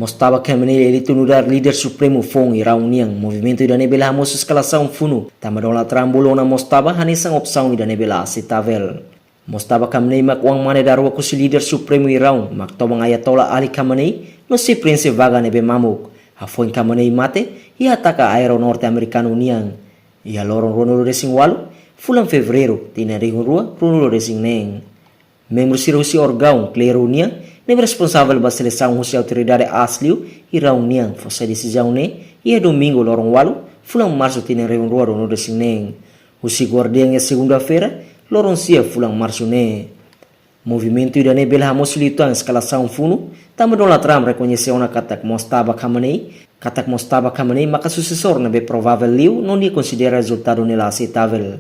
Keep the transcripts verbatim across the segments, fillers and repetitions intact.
Mojtaba Khamenei eleitu nu'udar líder supremu foun Iraun nian. Movimentu ida-ne'e bele hamosu eskalasaun funu, tanba Donald Trump bolu ona Mojtaba hanesan opsaun ida-ne'ebé la aseitavel. Mojtaba Khamenei mak oan mane daruak husi líder supremu Iraun, mak toman Ayatollah Ali Khamenei, no sei preenxe vaga ne'ebé mamuk. Hafoin Khamenei mate, iha ataka aéreu norte-amerikanu nian, iha loron ruanulu-resin-ualu, fulan Fevereiru, tinan rihun rua, ruanulu-resin-neen. Membru sira husi órgaun kleru nian ne'ebé responsavel ba selesaun husi autoridade aas liu Iraun nian fó sai desizaun ne'e iha Domingu, loron ualu, fulan Marsu, tinan rihun rua, ruanulu-resin-neen. Husi guardian iha Segunda-feira, loron sia, fulan Marsu ne'e. Movimentu ida-ne'e bele hamosu liután eskalasaun funu, tanba Donald Trump rekoñese ona katak Mojtaba Khamenei, katak Mojtaba Khamenei maka susesór ne'ebé provavel liu, no nia konsidera rezultadu ne'e la aseitavel.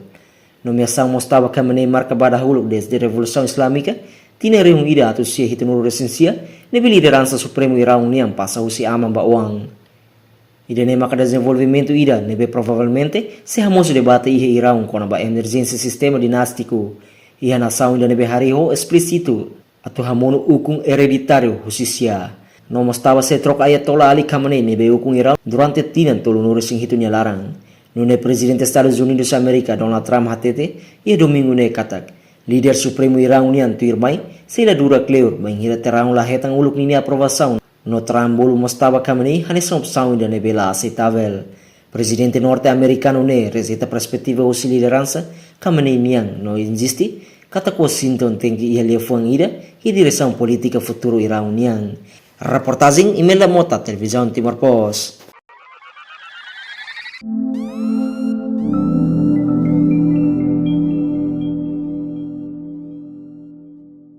Nomeasaun Mojtaba Khamenei marka ba dahuluk dezde Revolusaun Islámika tinan rihun ida atus sia hitunulu-resin-sia, ne'ebé lideransa supremu Iraun nian pasa husi aman ba oan. Ida-ne'e maka dezenvolvimentu ida ne'ebé provavelmente sei hamosu debate iha Iraun kona-ba emerjénsia sistema dinástiku iha nasaun ida ne'ebé harii ho esplísitu atu hamonu ukun ereditáriu husi Shia. No Mojtaba sei troka Ayatollah Ali Khamenei ne'ebé ukun Iraun durante tinan tolunulu-resin-hitu nia laran. Nune'e Prezidente Estadus Unidus Amérika, Donald Trump, hatete iha Domingu ne'e katak líder supremu Iraun nian tuirmai sei la dura kleur, bainhira terraun la hetan uluk ninia aprovasaun, no Trump bolu Mojtaba Khamenei hanesan opsaun ida ne'ebé la aseitavel. Prezidente norte-amerikanu ne'e rejeita perspetiva husi lideransa Khamenei nian, no inzisti katak Washington tenke iha liafuan ida iha diresaun polítika futuru Iraun nian. Reportajen Imelda Mota, Televizaun Timor Post.